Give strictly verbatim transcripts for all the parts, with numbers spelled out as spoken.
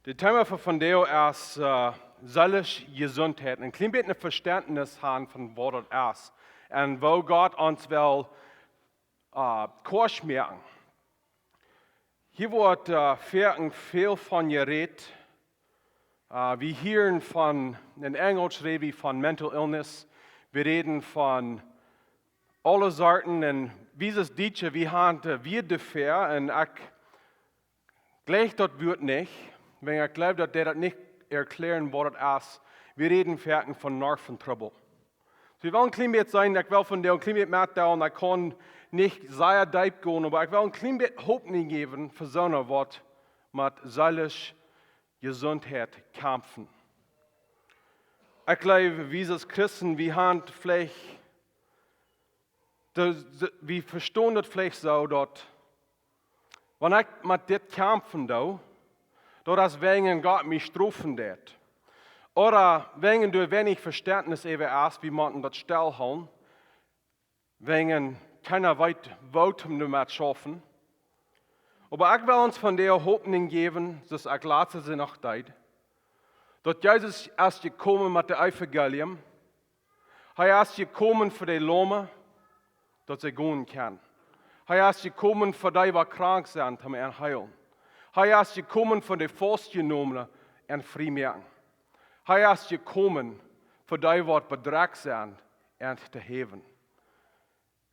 De Thema fa vondoag es äh, seelische Jesundheit. Een kjlien bät een Vestentnis haben von waut daut es. Un woo Gott ons well äh, kort moaken. Hia woat äh, foaken väl von jerät. Äh, wie hieren von, enn Enjlisch räd wie von mental illness. Wie räden von aule Sorten un wie es Dietsche, wie haben äh, wie doafäa un ekj jlikj daut Wuat nich, wan ekj jleew daut dee daut nich erkjläaren waut daut es. Wie räden foaken von Nerventrubbel. Soo, wie wellen een kjlien bät seenen, ekj well vondoag een kjlien bät metdeelen, ekj kaun nich sea deep gonen, oba ekj well een kjlien bät Hopninj jäwen fa soone waut met seelische Jesundheit kjamfen. Ekj jleew, wie es Christen, wie haben veleicht, de, de, wie vestonen daut veleicht soo, daut wan ekj met dit kjamfen doo, daut es wäajen Gott mie strofen deit. Ooda wäajen doa weinich Vestentnis äwa es, wie motten daut stellhoolen, wäajen kjeena weet, woo to doamet schaufen. Oba ekj well ons vondoag Hopninj jäwen, soo aus ekj latste Sindach deed, daut Jesus es jekomen met daut Evangelium. Hee es jekomen fa de Lome, daut see gonen kjennen. Hee es jekomen fa dee waut krank sent, om an to heelen. Hee es jekomen fa de faustjenomne an frie moaken. Hee es jekomen fa dee waut bedrekjt sent, an to häwen.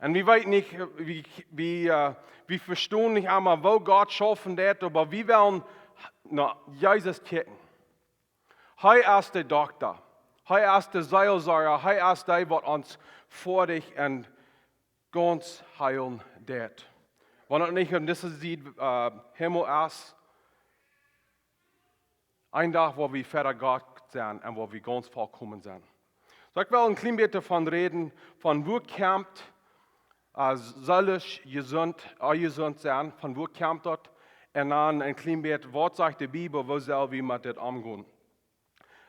Un wie weeten nich, wie, wie, äh, wie vestonen nich emma woo Gott schaufen deit, oba wie wellen no Jesus kjikjen. Hee es de Dokta. Hee es de Seelsorja. Hee es dee waut ons foadich un gaunz heelen deit. Wan daut nich aun dise Sied äh, Himmel es, een Dach woa wie ver Gott sennen un woa wie gaunz volkomen sennen. Soo, ekj well een kjlien bät doavon räden, von wua kjemt äh, seelisch jesunt, äh, jesunt sennen, von wua kjemt daut? Un dan een kjlien bät, waut sajcht de Bibel, woo sell wie met dit omgonen?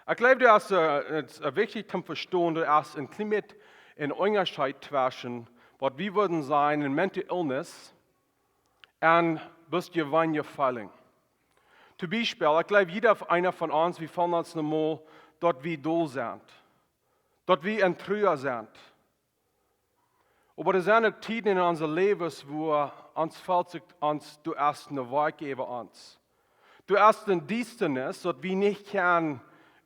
Ekj jleew, daut es, äh, daut es äh, wichtich to vestonen, daut es een kjlien bät een Unjascheet tweschen waut wie wudden sajen, een mental illness un bloos jeweenelje feeling. Toom Biespel, ekj jleew, jieda eena von ons, wie feelen ons emol, daut wie doll sent, daut wie en Trua sent. Oba doa sent uk Tieden en onse Läwes, wua ons felt sikj ons, doa es eene Wolkj äwa ons. Doa es eene Diestanis, daut wie nich kjennen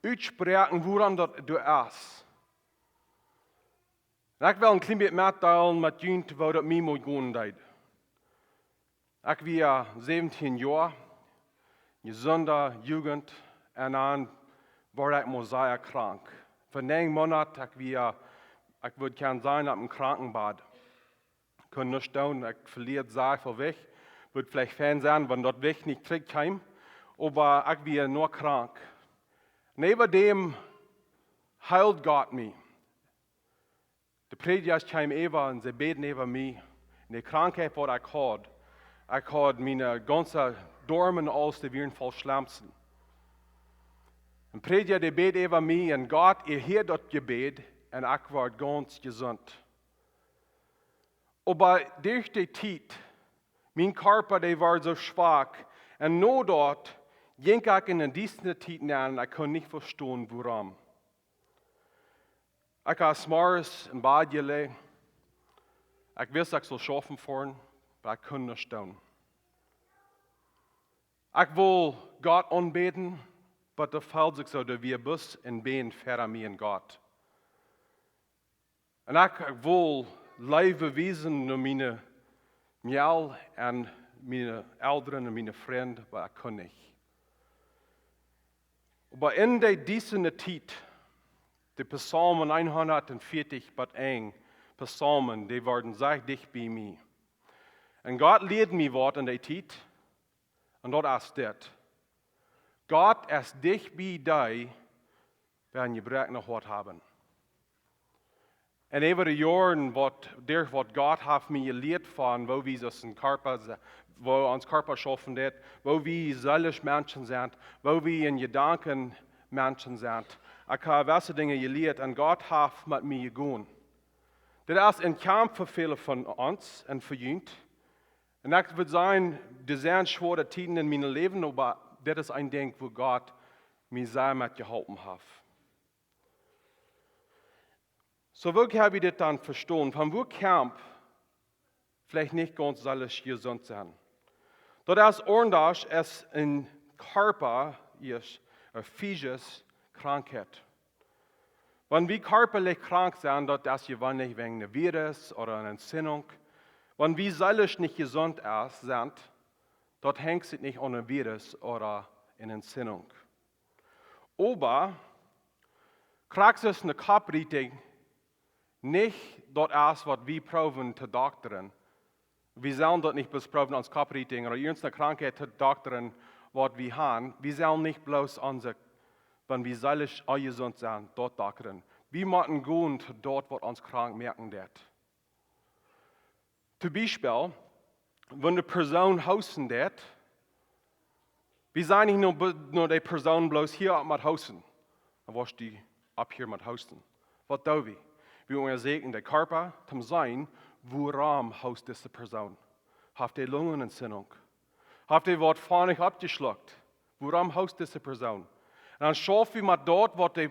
utspräakjen, wuarom daut doa es. Un ekj well een kjlien bät metdeelen met junt, woo daut mie mol gonen deed. Ekj wia säwentieen Joa, jesunda Jugent, un dan wort ekj mol sea krank. Fa näajen Moonat, ekj wia, ekj wudd kjennen sajen, opp een Krankenbad. Kunn nuscht doonen, ekj velied sea väl Jewicht. Wudd veleicht fein sennen, wan daut Jewicht nich trigjkjeem, oba ekj wia noch krank. Un äwa däm heeld Gott mie. De Prädjasch kjeemen äwa un see bäden äwa mie. Un de Krankheit waut ekj haud, ekj haud miene gaunze Doarm un aules, dee wieren voll Schlemsen. Un Prädja, dee bäd äwa mie un Gott, hee hieed daut Jebäd un ekj wort gaunz jesunt. Oba derch de Tiet, mien Kjarpa, dee wort soo schwak. Un no daut jinkj ekj en eene diestane Tiet nenn un ekj kunn nich vestonen, wuarom. Ekj haud zemorjes em Bad jeläajen. Ekj wist, ekj sull schaufen foaren, oba ekj kunn nuscht doonen. Ekj wull Gott aunbäden, oba daut feeld sikj soo, daut wia bloos een Bän ver mie un Gott. Un ekj, ekj wull Leew wiesen no miene Mejal un miene Elren un miene Frind, oba ekj kunn nich. Oba en dee diestane Tiet, de Psalmen eenhundat vieetich bat een, Psalmen, dee worden sea dicht bie mie. Un Gott lieed mie waut en dee Tiet, un daut es dit: Gott es dicht bie dee, waut een jebroaknet Hoat haben. Un äwa de Joaren, waut, derch waut Gott haft mie jelieet von, woo wie soo een Kjarpa se-, woo ons Kjarpa schaufen deit, woo wie seelisch Menschen sent, woo wie en Jedanken Menschen sent. Ekj hab jewesse Dinja jelieet un Gott haft met mie jegonen. Dit es een Kaumf fa väle von ons un fa junt. Un ekj wudd sajen, doa sent schwoare Tieden en mien Läwen, oba Dit es een Dinkj, wua Gott mie sea met jeholpen haft. Soo, woo kjenn wie dit dan vestonen? Von wua kjemt veleicht nich gaunz aules jesunt sennen? Daut es aundasch aus een Kjarpa, es, äh, physisch Krankheit. Wan wie kjarpalich krank sent, daut es jeweenlich wäajen een Virus ooda eene Entzündung. Wan wie seelisch nich jesunt es, sent, daut henjt sikj nich aun een Virus ooda eene Entzündung. Oba Praxis, eene Kopprietinj, nich daut es, waut wie proowen to doktren. Wie sellen daut nich bloos proowen, ons Kopprietinj ooda irjent eene Krankheit to doktren, waut wie haben. Wie sellen nich bloos onse, wan wie seelisch onjesunt sent, daut doktren. Wie motten gonen to daut, waut ons krank moaken deit. Toom Biespel, wan eene Persoon hoosten deit, wie sajen nich no, no de Persoon bloos: "Hia opp met hoosten." Dan woascht du opp hia met hoosten. Waut doo wie? Wie unjasieekjen dän Kjarpa, toom seenen, wuarom hoost dise Persoon? Haft dee Lungenentzündung? Haft dee waut Fäajes oppjeschlukt? Wuarom hoost dise Persoon? Un dan schaufen wie met daut, waut dee,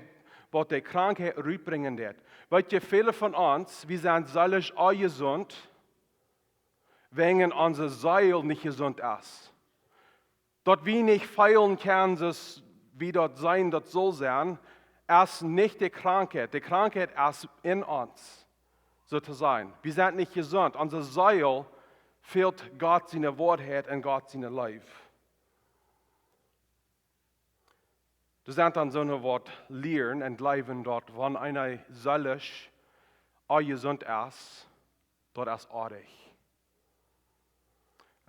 waut dee Krankheit rutbrinjen deit. Weet jie, väle von ons, wie sent seelisch onjesunt, wäajen onse Seel nich jesunt es. Daut wie nich feelen kjennen, soo aus wie daut seenen, daut saul sennen, es nich de Krankheit. De Krankheit es en ons, soo to sajen. Wie sent nich jesunt. Onse Seel fält Gott siene Woarheit un Gott siene Leew. Doa sent dan soone, waut lieren un jleewen, daut wan eena seelisch onjesunt es, daut es oajch.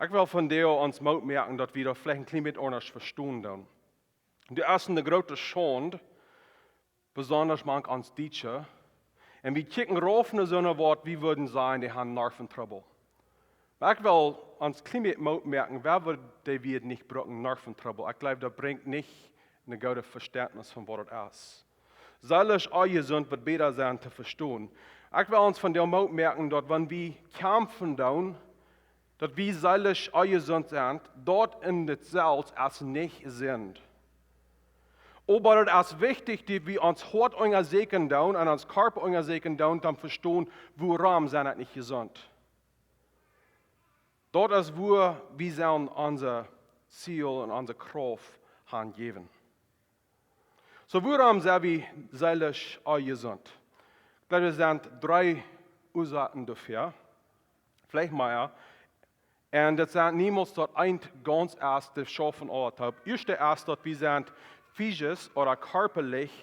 Ekj well vondoag ons Moot moaken, daut wie daut veleicht een kjlien bät aundasch vestonen doonen. Doa es eene groote Schaund, besonda mank ons Dietsche. Un wie kjikjen rauf no soone, waut wie wudden sajen, dee haben Nerventrubbel. Oba ekj well ons kjlien bät Moot moaken, woo wie dee Wieed nich brucken, Nerventrubbel. Ekj jleew, daut brinjt nich een goodet Vestentnis von waut daut es. Seelisch onjesunt woat bäta sennen to vestonen. Ekj well ons vondoag Moot moaken, daut wan wie kjamfen doonen, daut wie seelisch onjesunt sent, daut en sikj selfst es nich Sind. Oba daut es wichtich, daut wie ons Hoat unjasieekjen doonen un ons Kjarpa unjasieekjen doonen, om to vestonen, wuarom sent ekj nich jesunt. Daut es, wua wie sellen onse Ziel un onse Krauft hanjäwen. Soo, wuarom sent wie seelisch onjesunt? Ekj jleew, doa sent dree Uasoaken doafäa. Veleicht mea. Un daut sent niemols daut eent gaunz es de Schuld von aule toop. Ieeschte es, daut wie sent physisch ooda kjarpalich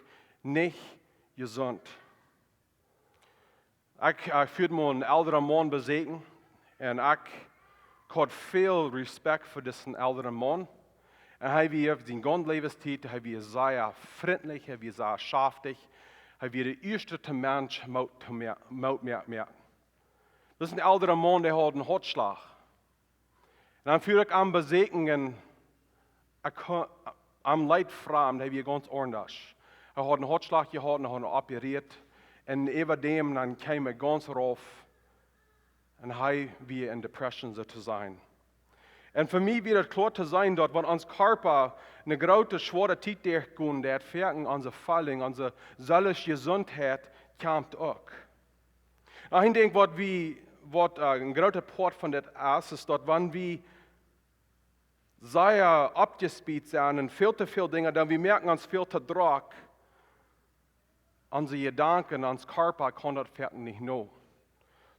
nich jesunt. Ekj, äh, fua mol eenen elren Maun besieekjen. Un ekj haud väl Respekt fa disen elren Maun. Un hee wia siene gaunze Läwenstiet, hee wia sea frintlich, hee wia sea schaftich, hee wia de ieeschta Mensch, Moot to moa-, Moot moa-, moaken. Daut es een elren Maun, dee haud een Hoatschlach. Un dan fua ekj am besieekjen, ekj ha-, am leet framd, hee wia gaunz aundasch. Hee haud een Hoatschlach jehaut un haud am operieet. Un äwa däm dan kjeem hee gaunz rauf. Un hee wia en Depression, soo to sajen. Un fa mie wia daut kloa to seenen, daut wan ons Kjarpa eene groote, schwoare Tiet derchgonen deit, foaken onse Feeling, onse seelische Jesuntheit kjemt uk. Nu, ekj denkj, waut wie, waut, äh, een groota Poat von dit es, es daut wan wie sea oppjespeet sent un väl to väl Dinja, dan wie moaken ons väl to drock, onse Jedanken, ons Kjarpa kaun daut foaken nich no.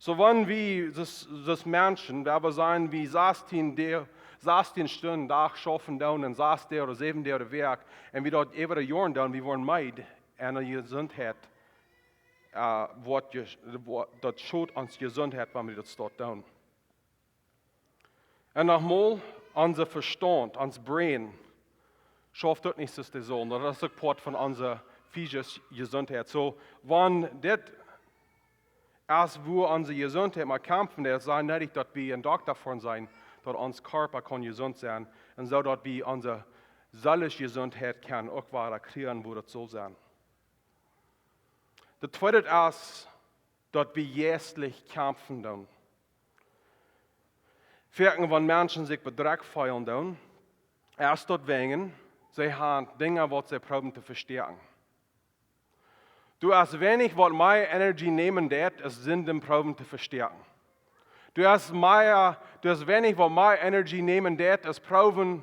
Soo wan wie, soo aus, soo aus Menschen, wan wie sajen, wie sastieen Doag, sastieen Stunden Dach schaufen doonen un sas Doag ooda säwen Doag de Wäakj, un wie daut äwa de Joaren doonen, wie woaren meed, un de Jesuntheit, äh, woat je-, woat, daut schot onse Jesuntheit, wan wie daut soo doonen. Un nochmol, onse Vestaunt, ons Brain, schauft uk nich soo aus dee saul. Daut es uk Poat von onse physische Jesuntheit. Soo, wan dit es, wua onse Jesuntheit met kjamft, dan es daut needich, daut wie een Dokta fa sennen, daut ons Kjarpa kaun jesunt sennen. Un soo daut wie onse seelische Jesuntheit kjennen uk wada kjrieen, wua daut saul sennen. Daut tweede es, daut wie jeistlich kjamfen doonen. Foaken, wan Menschen sikj bedrekjt feelen doonen, es daut wäajen, see haben Dinja, waut see proowen to vestäakjen. Du hast weinich, waut mea Energie nämen deit, aus Sinden proowen to vestäakjen. Du hast mea, du hast weinich, waut mea Energie nämen deit, aus proowen,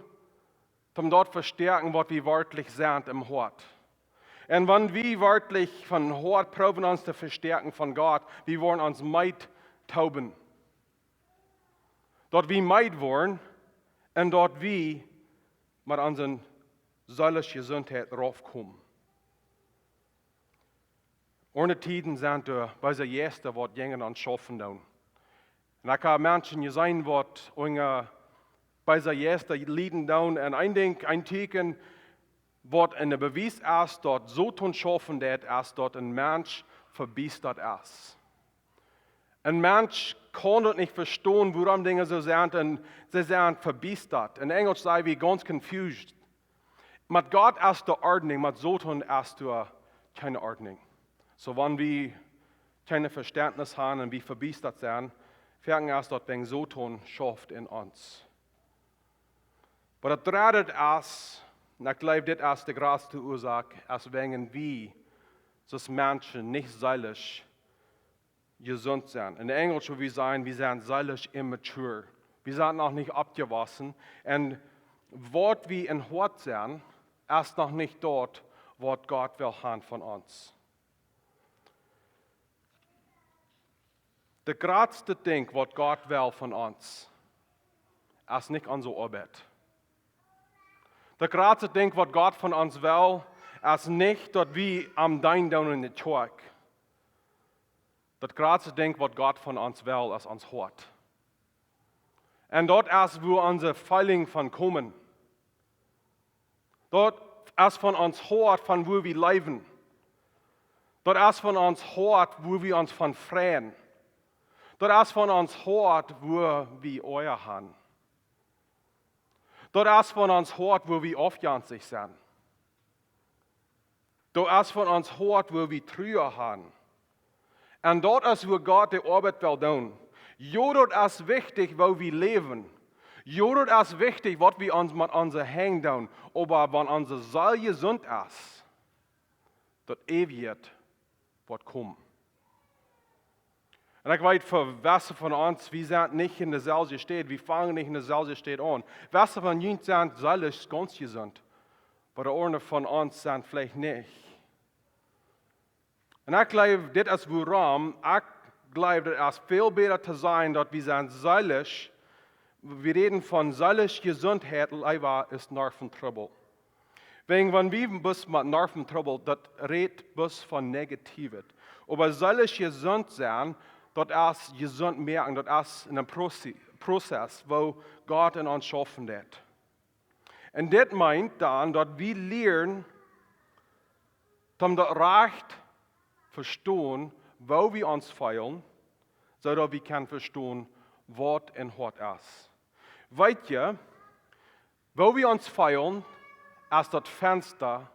om daut vestäakjen, waut wie werkjlich sent em Hoat. Un wan wie werkjlich von Hoat proowen ons to vestäakjen von Gott, wie woaren ons meed tooben. Daut wie meed woaren un daut wie met onse seelische Jesuntheit raufkomen. Oone Tieden sent doa beese Jeista, waut jinjen ons schaufen doonen. Un ekj hab Menschen jeseenen, waut unja beese Jeista lieden doonen. Un een Dinkj, een Tieekjen, waut een Bewies es, daut Soton schaufen deit, es daut een Mensch vebiestat es. Een Mensch kaun daut nich vestonen, wuarom Dinja soo sent, un see sent vebiestat. En Enjlisch saj wie gaunz confused. Met Gott es doa Ordnunk, met Soton es doa kjeene Ordnunk. Soo wan wie kjeen Vestentnis haben un wie vebiestat sent, foaken es daut wäajen Soton schauft en ons. Oba daut dredde es, un ekj jleew, dit es de jratste Uasoak, es wäajen wie, soo aus Menschen, nich seelisch jesunt sent. En Enjlisch wudd wie sajen, wie sent seelisch immature. Wie sent noch nich oppjewossen. Un waut wie em Hoat sent, es noch nich daut, waut Gott well haben von ons. Daut jratste Dinkj, waut Gott well von ons, es nich onse Oabeit. Daut jratste Dinkj, waut Gott von ons well, es nich, daut wie am deenen doonen en de Kjoakj. Daut jratste Dinkj, waut Gott von ons well, es ons Hoat. Un daut es, wua onse Feelinj von komen. Daut es von ons Hoat, von wua wie läwen. Daut es von ons Hoat, wua wie ons von freien. Daut es von ons Hoat, wua wie Oaja haben. Daut es von ons Hoat, wua wie aufjenstich sent. Daut es von ons Hoat, wua wie Trua haben. Un daut es, wua Gott de Oabeit well doonen. Jo, daut es wichtich, woo wie läwen. Jo, daut es wichtich, waut wie ons met onse Henj doonen. Oba wan onse Seel jesunt es, daut Eewje woat komen. Un ekj weet, fa wesse von ons, wie sent nich en deselwje Städ, wie fangen nich en deselwje Städ aun. Wesse von junt sent seelisch gaunz jesunt, oba de aundre von ons sent veleicht nich. Un ekj jleew, dit es wuarom, ekj jleew, daut es väl bäta to sajen, daut wie sent seelisch, wie räden von seelisch Jesuntheit, leewa es Nerventrubbel. Wäajen wan wie bloos met Nerventrubbel, daut rät bloos von Negatiewet. Oba seelisch jesunt sennen, daut es jesunt moaken, daut es een Proze-, Prozess, wua Gott en ons schaufen deit. Un dit meent dan, daut wie lieren, om daut rajcht vestonen, woo wie ons feelen, soo daut wie kjennen vestonen, waut em Hoat es. Weet jie, woo wie ons feelen, es daut Fensta,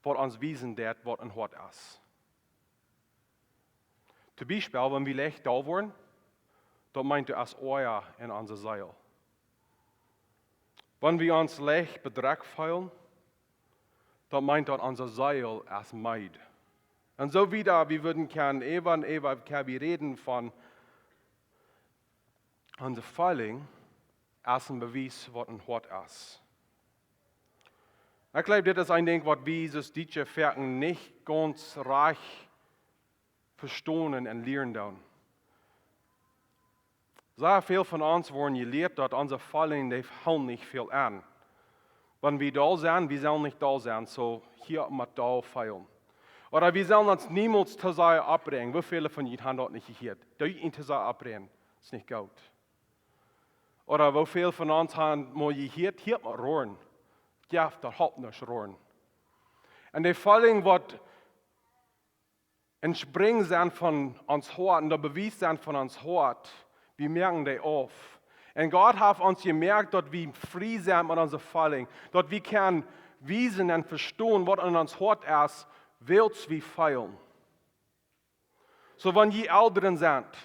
waut ons wiesen deit, waut em Hoat es. Toom Biespel, wan wie leicht doll woaren, daut meent, doa es Oaja en onse Seel. Wan wie ons leicht bedrekjt feelen, daut meent, daut onse Seel es meed. Un soo wieda, wie wudden kjennen, äwa un äwa, kjenn wie räden von onse Feeling es een Bewies, waut em Hoat es. Ekj jleew, dit es een Dinkj, waut wie aus Dietsche foaken nich gaunz rajcht vestonen un lieren doonen. Sea väl von ons woaren jelieet, daut onse Feeling, dee hoolen nich väl aun. Wan wie doll sent, wie sellen nich doll sennen, soo hia met doll feelen. Ooda wie sellen ons niemols too sea opregen. Woo väle von junt haben daut nich jehieet? Daut junt too sea opregen, es nich goot. Ooda woo väle von ons haben mol jehieet, hia met roaren. Jo, daut halpt nich roaren. Un de Feeling, waut een Sprinj sent von ons Hoat, un daut Bewies sent von ons Hoat, wie moaken dee auf. Un Gott haft ons jemoakt, daut wie frie sent met onse Feeling, daut wie kjennen wiesen un vestonen, waut en ons Hoat es, wiels wie feelen. Soo, wan jie Elren sent,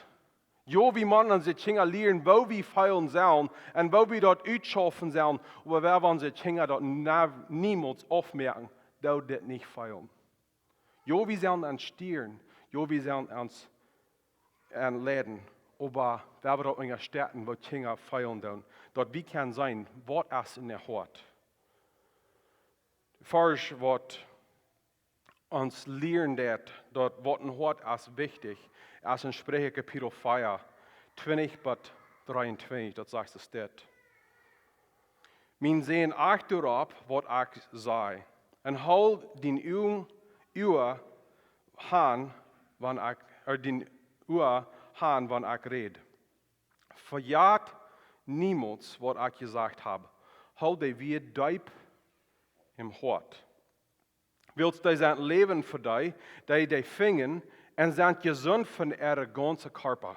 Jo, wie motten onse Kjinja lieren, woo wie feelen sellen un woo wie daut utschaufen sellen, oba wie woaren onse Kjinja daut na-, niemols aufmoaken, daut dit nich feelen. Jo, wie sellen an stieren, jo, wie sellen ons an leiden, oba wie woaren daut unjastetten, waut Kjinja feelen doonen, daut wie kjennen seenen, waut es en äa Hoat. Varsch, waut ons lieren deit, daut waut en Hoat es wichtich, es en Spricha Kapitel vea, twintich bat dreeuntwintich, daut sajcht soo dit: Mien Sän, acht doaropp, waut ekj saj, un hool dien Ua, Ua han, wan ekj, ea, dien Ua han, wan ekj räd. Vejät niemols, waut ekj jesajcht hab. Hool dee Wieed deep em Hoat. Wiels dee sent Läwen fa dee, dee dee finjen, un sent jesunt fa äa gaunza Kjarpa.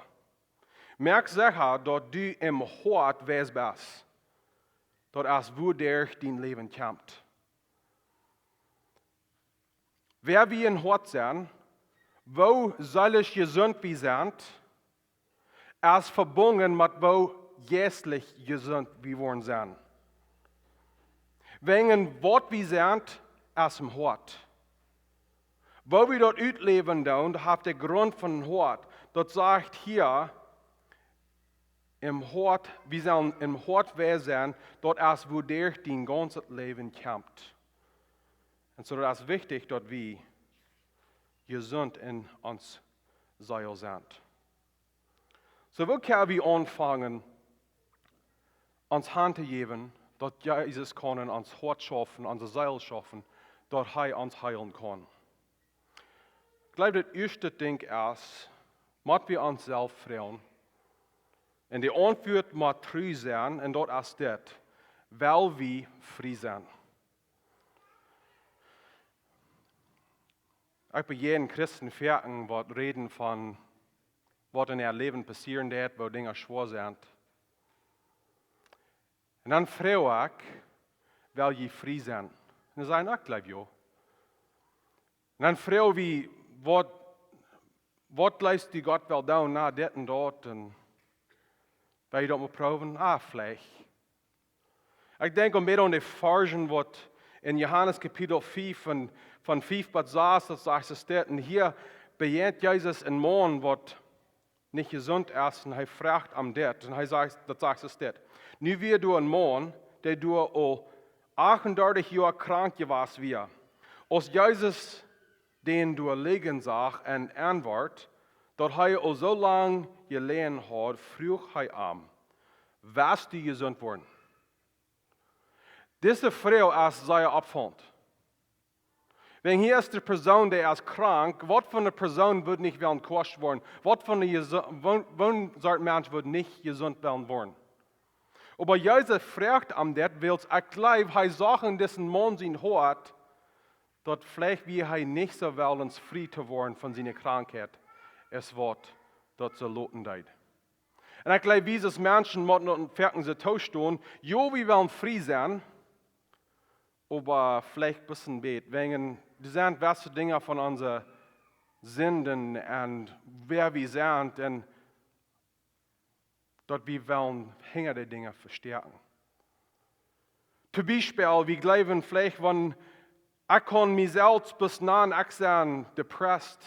Moak secha, daut du em Hoat wies best. Daut es, wua derch dien Läwen kjemt. Wäa wie em Hoat sent, woo seelisch jesunt wie sent, es vebungen met woo jeistlich jesunt wie woaren sennen. Wäajen waut wie sent, es em Hoat. Woo wie daut utläwen doonen, daut haft dän Grunt von em Hoat. Daut sajcht hia, em Hoat, wie sellen em Hoat wies sennen, daut es, wua derch dien gaunzet Läwen kjemt. Un soo, daut es wichtich, daut wie jesunt en ons Seel sent. Soo, woo kjenn wie aunfangen, ons hantojäwen, daut Jesus kaun en ons Hoat schaufen, onse Seel schaufen, daut hee ons heelen kaun? Ekj jleew, daut ieeschte Dinkj es, mott wie ons selfst froagen, un de Auntwuat mott tru sennen, un daut es dit: Well wie frie sennen? Ekj bejäajen Christen foaken, waut räden von waut en äa Läwen passieren deit, woo Dinja schwoa sent. Un dan froag ekj: Well jie frie sennen? Un dan sajen: Ekj jleew jo. Un dan froag wie: Waut, waut jleefst du, Gott well doonen, na dit un daut? Un well jie daut mol proowen? Ah, veleicht. Ekj denkj om wada aun de Varschen, waut en Johanes Kapitel fief, von, von fief bat sas, daut sajcht soo dit: Un hia bejäajent Jesus een Maun, waut nich jesunt es, un hee froagt am dit, un hee sajcht, daut sajcht soo dit: Nu wia doa een Maun, dee doa aul achtundartich Joa krank jewast wia. Aus Jesus dän doa lijen sach un enwort, daut hee aul soo lang jeläajen haud, fruach hee am: West du jesunt woaren? Dise Froag es sea oppfaulent. Wäajen hia es de Persoon, dee es krank. Waut fa eene Persoon wudd nich wellen krank woaren? Waut fa eene jesu-, woo-, woo een Sort Mensch wudd nich jesunt wellen woaren? Oba Jesus froagt am dit, wiels ekj jleew, hee sach en disen Maun sien Hoat, daut veleicht wia hee nich soo wellens frie to woaren von siene Krankheit, aus waut daut soo loten deed. Un ekj jleew, wie aus Menschen motten daut foaken soo toostonen: Jo, wie wellen frie sennen, oba veleicht bloos een bät. Wäajen doa sent jewesse Dinja von onse Sinden un wäa wie sent, un daut wie wellen hinja de Dinja vestäakjen. Toom Biespel, wie jleewen veleicht, wan ekj kaun mie selfst bloos nanen, ekj sie depressed,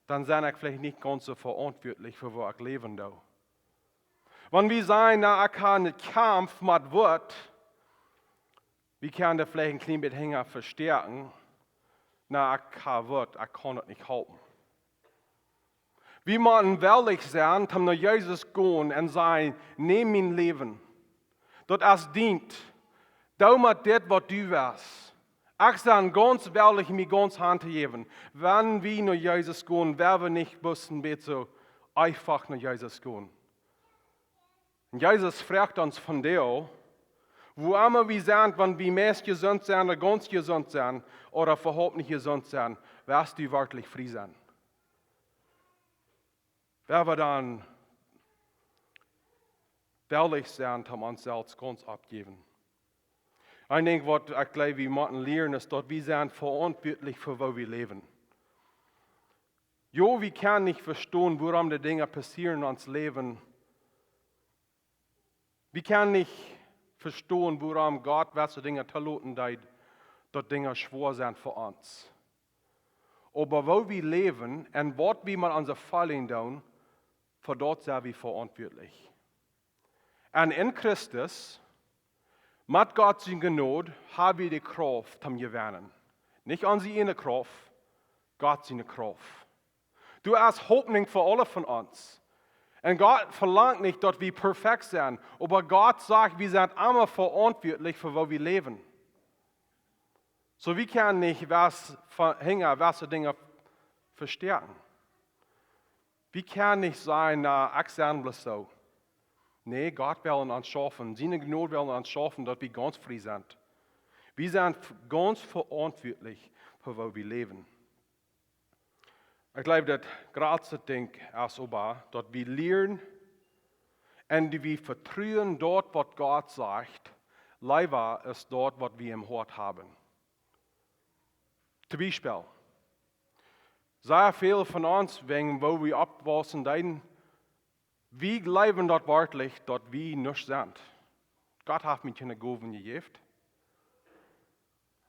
dan sie ekj veleicht nich gaunz soo veauntwuatlich fa woo ekj läwen doo. Wan wie sajen: Na, ekj hab een Kaumf met Wuat, wie kjennen daut veleicht een kjlien bät hinja vestäakjen: Na, ekj hab Wuat, ekj kaun daut nich halpen. Wie motten wellich sennen, om no Jesus gonen un sajen: Näm mien Läwen. Daut es dient. Doo met dit, waut du west. Ekj sie gaunz wellich, mie gaunz hantojäwen. Wan wie no Jesus gonen, woa wie nich bloos een bät soo eefach no Jesus gonen. Un Jesus froagt ons vondoag, wua emma wie sent, wan wie meist jesunt sent ooda gaunz jesunt sent ooda äwahaupt nich jesunt sent: West du werkjlich frie sennen? Woa wie dan wellich sennen, om ons selfst gaunz opptojäwen? Een Dinkj, waut ekj jleew, wie motten lieren, es daut wie sent veauntwuatlich fa woo wie läwen. Jo, wie kjennen nich vestonen, wuarom de Dinja passieren en ons Läwen. Wie kjennen nich vestonen, wuarom Gott jewesse Dinja toloten deed, daut Dinja schwoa sent fa ons. Oba woo wie läwen un waut wie met onse Feelinj doonen, fa daut sent wie veauntwuatlich. Un en Christus, met Gott siene Jnod, ha wie de Krauft toom jewennen. Nich onse ieejne Krauft, Gott siene Krauft. Doa es Hopninj fa aule von ons. Un Gott velangt nich, daut wie perfekt sent, oba Gott sajcht, wie sent emma veauntwuatlich fa woo wie läwen. Soo, wie kjennen nich waut von hinja, waut Dinja vestäakjen. Wie kjennen nich sajen, na, ekj sie bloos soo. Nä, Gott well en ons schaufen. Siene Jnod well en ons schaufen, daut wie gaunz frie sent. Wie sent f-, gaunz veauntwuatlich fa woo wie läwen. Ekj jleew, daut jratste Dinkj es oba, daut wie lieren un daut wie vetruen daut, waut Gott sajcht, leewa aus daut, waut wie em Hoat haben. Toom Biespel, sea väl von ons, wäajen woo wie oppwausen deeden, wie jleewen daut werkjlich, daut wie nuscht sent. Gott haft mie kjeene Gowen jejäft.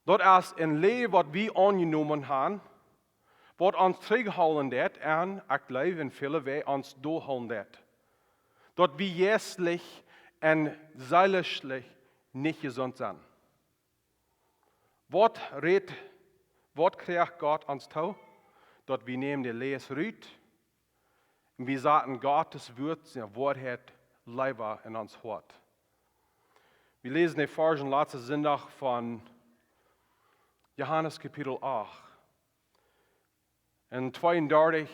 Daut es een Läwen, waut wie aunjenomen haben, waut ons trigjhoolen deit un, ekj jleew, en väle Wäaj ons dolhoolen deit. Daut wie jeistlich un seelisch nich jesunt sent. Waut rät, waut kjricht Gott ons too? Daut wie nämen de Läajes rut un wie saten Gottes Wuat, siene Woarheit, leewa en ons Hoat. Wie läsen de Varsch latsten Sindach von Johanes Kapitel acht. En tweeundartich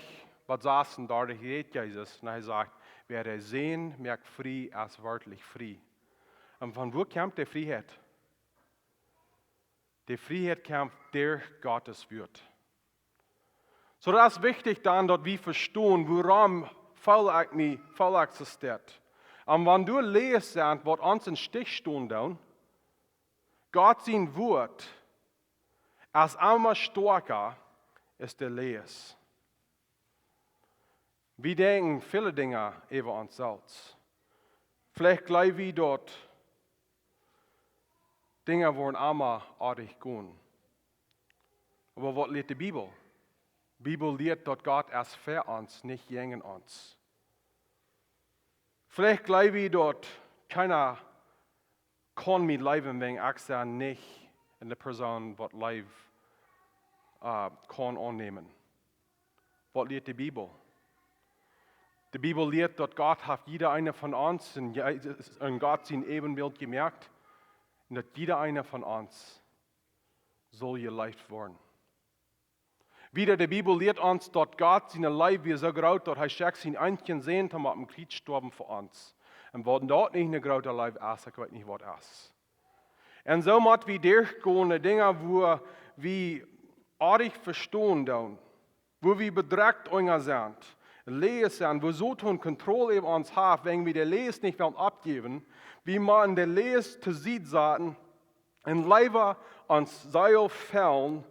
bat sasundartich rät Jesus un hee sajcht: "Wäa de Sän moakt frie, es werkjlich frie." Un von wua kjemt de Frieheit? De Frieheit kjemt derch Gottes Wuat. Soo, daut es wichtich dan, daut wie vestonen, wuarom feel ekj mie, feel ekj soo steit. Un wan doa Läajes sent, waut ons em Stich stonen doonen, Gott sien Wuat es emma stoakja aus de Läajes. Wie denkjen väle Dinja äwa ons selfst. Veleicht jleew wie, daut Dinja woaren emma oajch gonen. Oba waut lieet de Bibel? Bibel lieet, daut Gott es fa ons, nich jäajen ons. Veleicht jleew wie, daut kjeena kaun mie leewen, wäajen ekj sie nich eene Persoon, waut Leew, äh, kaun aunnämen. Waut lieet de Bibel? De Bibel lieet, daut Gott haft jieda eena von ons en Jesus, en Gott sien Äwenbilt jemoakt un daut jieda eena von ons saul jeleeft woaren. Wada, de Bibel lieet ons, daut Gott siene Leew wia soo groot, daut hee schekjt sienen eensjen Sän, om opp daut Kjriez stoawen fa ons. Un wan daut nich eene groote Leew es, ekj weet nich, waut es. Un soo mott wie derchgonen, Dinja, wua wie oajch vestonen doonen, wua wie bedrekjt unja sent, Läajes sent, wua Soton Kontroll äwa ons haft, wäajen wie de Läajes nich wellen oppjäwen, wie motten de Läajes too Sied saten un leewa ons Seel fellen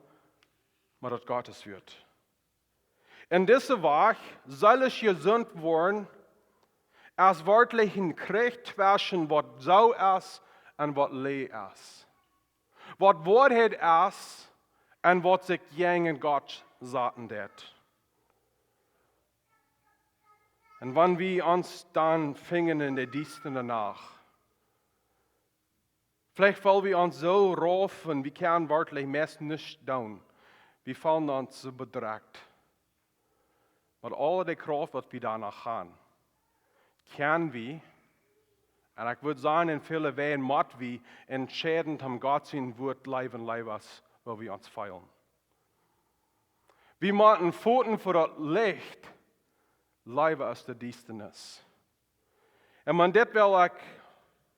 met daut Gottes Wuat. En dise Wajch, seelisch jesunt woaren, es werkjlich een Kjrich tweschen waut soo es un waut leew es. Waut Woarheit es un waut sikj jäajen Gott saten deit. Un wan wie ons dan finjen en de diestre Nacht, veleicht feel wie ons soo rauf un wie kjennen werkjlich meist nuscht doonen. Wie feelen ons soo bedrekjt. Met aul de Krauft, waut wie doano han, kjenn wie, un ekj wudd sajen, en väle Wäaj mott wie entscheiden, om Gott sien Wuat läwen, leewa aus woo wie ons feelen. Wie motten foten fa daut Licht, leewa aus de Diestanis. Un met dit well ekj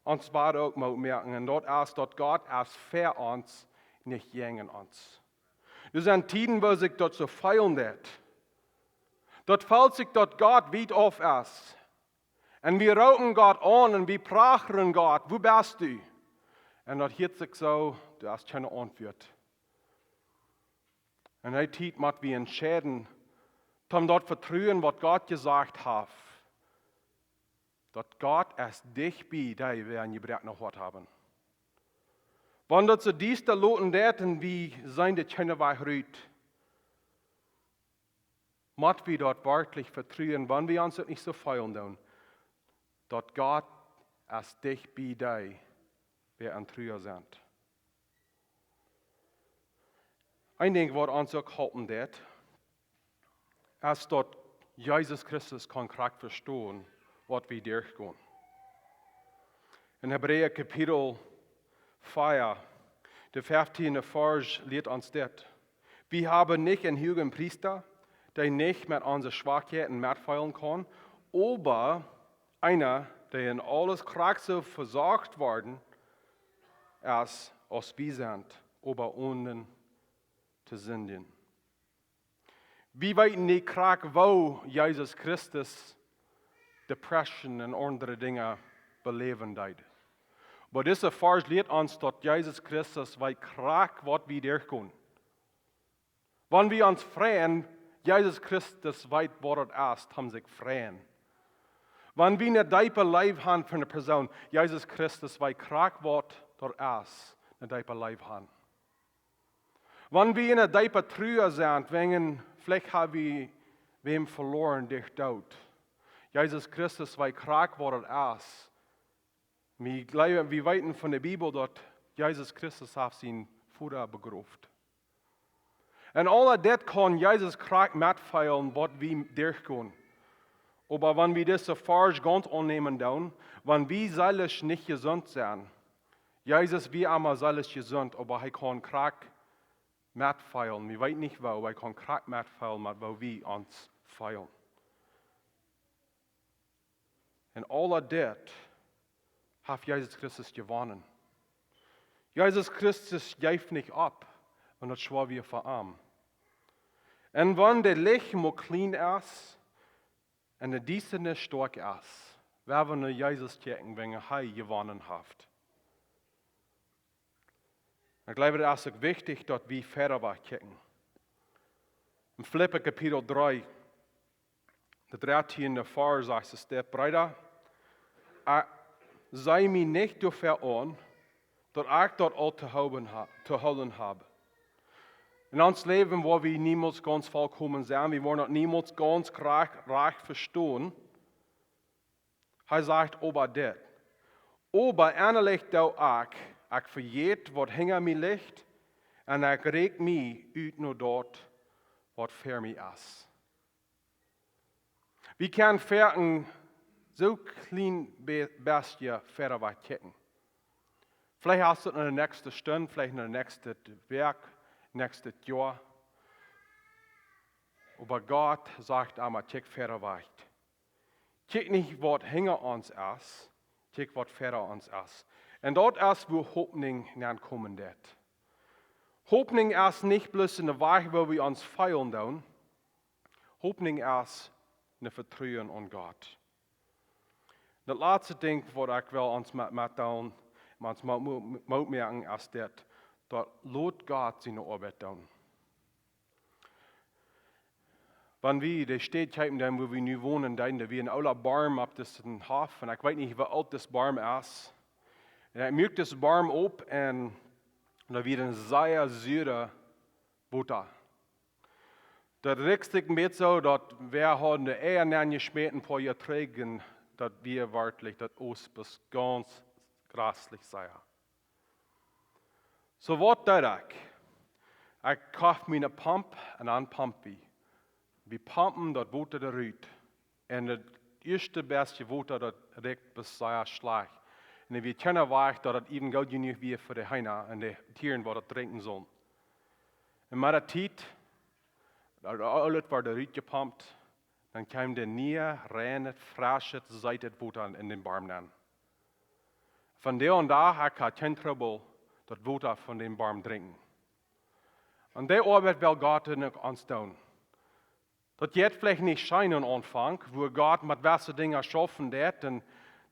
ons wada uk Moot moaken, un daut es, daut Gott es fa ons, nich jäajen ons. Doa sent Tieden, wua sikj daut soo feelen deit. Daut feelt sikj, daut Gott wiet auf es. Un wie roopen Gott aun un wie prachen: "Gott, wua best du?" Un daut hieet sikj soo, doa es kjeene Auntwuat. Un dee Tiet mott wie entscheiden, Toom daut vetruen, waut Gott jesajcht haft, daut Gott es dicht bie dee, waut een jebroaknet Hoat haben. Wan daut soo diesta loten deit un wie seenen de Kjinja wajch rut, mott wie daut werkjlich vetruen, wan wie ons daut nich soo feelen doonen, daut Gott es dicht bie dee, waut en Trua sent. Een Dinkj, waut ons uk halpen deit, es daut Jesus Christus kaun krakjt vestonen, waut wie derchgonen. En Hebräa Kapitel vea, de feftiende Varsch, lieet ons dit: Wie haben nich een Huagepriesta, dee nich met onse Schwakheiten metfeelen kaun, oba eena, dee en aules krakjt soo vesocht worden es, aus wie sent, oba onen to sindjen. Wie weeten nich krakjt, woo Jesus Christus Depression un aundre Dinja beläwen deed. Oba dise Varsch lieet ons, daut Jesus Christus weet krakjt, waut wie derchgonen. Wan wie ons freien, Jesus Christus weet, waut daut es, toom sikj freien. Wan wie eene deepe Leew haben fa eene Persoon, Jesus Christus weet krakjt, waut daut es, eene deepe Leew haben. Wan wie en eene deepe Trua sent, wäajen veleicht hab wie wäm veloaren derch Doot. Jesus Christus weet krakjt, waut daut es. Wie jleewen, wie weeten von de Bibel, daut Jesus Christus haft sienen Voda begroft. Un aul dit kaun Jesus krakjt metfeelen, waut wie derchgonen. Oba wan wie dise Varsch gaunz aunnämen doonen, wan wie seelisch nich jesunt sent, Jesus wia emma seelisch jesunt, oba hee kaun krakjt metfeelen. Wie weeten nich woo, hee kaun krakjt metfeelen met woo wie ons feelen. Un aul dit haft Jesus Christus jewonnen. Jesus Christus jeef nich opp, wan daut schwoa wia fa am. Un wan daut Licht mau kjlien es un de Diestanis stoakj es, woa wie no Jesus kjikjen, wäajen hee jewonnen haft. Ekj jleew, daut es uk wichtich, daut wie wieda wajch kjikjen. En Filippa Kapitel dree, de dartieende Varsch, sajcht et dit: Breeda, ekj, see mie nich doafäa aun, daut ekj daut aul to hoolen ha-, to hoolen hab. En ons Läwen woa wie niemols gaunz volkomen sennen, wie woaren daut niemols gaunz rajcht, rajcht vestonen. Hee sajcht oba dit: Oba ennalich doo ekj, ekj vejät, waut hinja mie licht, un ekj rikj mie ut no daut, waut ver mie es. Wie kjennen foaken soo kjlien be-, bestje wieda wajch kjikjen. Veleicht es et no de näakjste Stund, veleicht no de näakjste Wäakj, näakjstet Joa. Oba Gott sajcht emma: Kjikj wieda wajch. Kjikj nich, waut hinja ons es, kjikj, waut wieda ons es. Un daut es, wua Hopninj nenkomen deit. Hopninj es nich bloos een Wajch, woo wie ons feelen doonen. Hopninj es een Vetruen aun Gott. Daut latste Dinkj, waut ekj well ons met, met doonen, ons Moot, Moot, Moot moaken, es dit: Daut lot Gott siene Oabeit doonen. Wan wie de Städ kjeepen, dan, wua wie nu wonen, dan, doa wia een oola Boom opp disen Hoff, un ekj weet nich, woo oolt dis Boom es. Un ekj muak dis Boom opp un doa wia een sea sua Wota. Daut rikjt sikj een bät soo, daut wäa haud de Eia nenjeschmäten poa Joa trigj, un daut wia werkjlich, daut oos bes gaunz jreslich sea. Soo, waut deed ekj? Ekj koft mie eene Pomp un dan pomp wie. Wie pompen daut Wota doa rut. Un daut ieeschte bestje Wota, daut rikjt bes sea schlajcht. Un wie kjennen wajch, daut daut äwen goot jenuach wia fa de Heena un de Tieren, waut daut drinkjen sullen. Un met de Tiet, daut aules wort doa rut jepompt, dan kjeem de niee, reinet, freschet, seetet Wota en dän Boom nenn. Von doa aun, doa haud ekj kjeen Trubbel, daut Wota von dän Boom drinkjen. Un dee Oabeit well Gott en ons doonen. Daut jeit veleicht nich scheen aum Aunfank, wua Gott met jewesse Dinja schaufen deit, un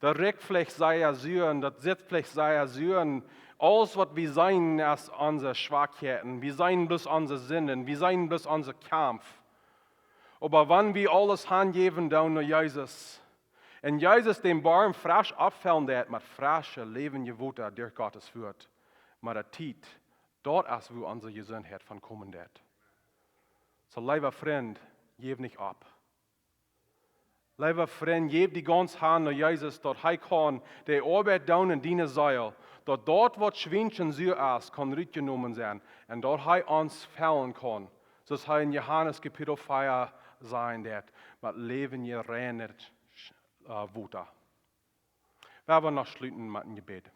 daut rikjt veleicht sea sua, un daut sitt veleicht sea sua, un aules, waut wie seenen, es onse Schwakheiten. Wie seenen bloos onse Sinden, wie seenen bloos onse Kaumf. Oba wan wie aules hanjäwen doonen no Jesus, un Jesus dän Borm fresch oppfellen deit met fresche, läwendje Wota derch Gottes Wuat, met de Tiet, daut es wua onse Jesuntheit von komen deit. Soo, leewa Frint, jäw nich opp. Leewa Frint, jäw die gaunz han no Jesus, daut hee kaun de Oabeit doonen en diene Seel, daut daut waut schwiensch un sua es, kaun rutjenomen sennen, un daut hee ons fellen kaun, soo aus hee en Johanes Kapitel vea sajen deit, met läwendje, reinet Wota. Wie wellen noch schluten met een Jebäd.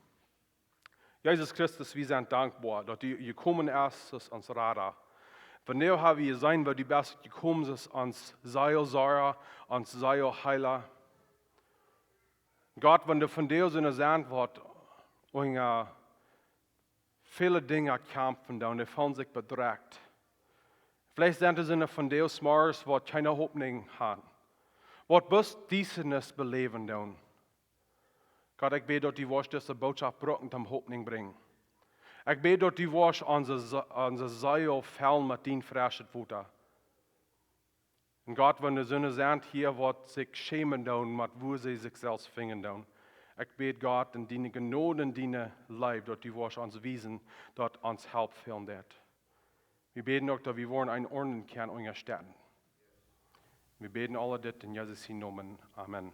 Jesus Christus, wie sent dankboa daut du jekomen best aus ons Rada. Vondoag ha wie jeseenen woo du best jekomen aus ons Seelsorja, ons Seelheela. Gott, wan doa vondoag soone sent waut unja väle Dinja kjamfen doonen, dee feelen sikj bedrekjt. Veleicht sent doa soone vondoag zemorjes waut kjeene Hopninj han, waut bloos Diestanis beläwen doonen. Gott, ekj bäd daut du woascht dise Bootschoft bruken toom Hopninj brinjen. Ekj bäd daut du woascht onse, onse Seel fellen met dien freschet Wota. Un Gott, wan doa soone sent hia waut sikj schämen doonen met wua see sikj selfst finjen doonen, ekj bäd Gott en diene Jnod un diene Leew daut du woascht ons wiesen daut ons Help fälen deit. Wie bäden uk daut wie woaren eenen aundren kjennen unjastetten. Wie bäden aules dit en Jesus sien Nomen. Amen.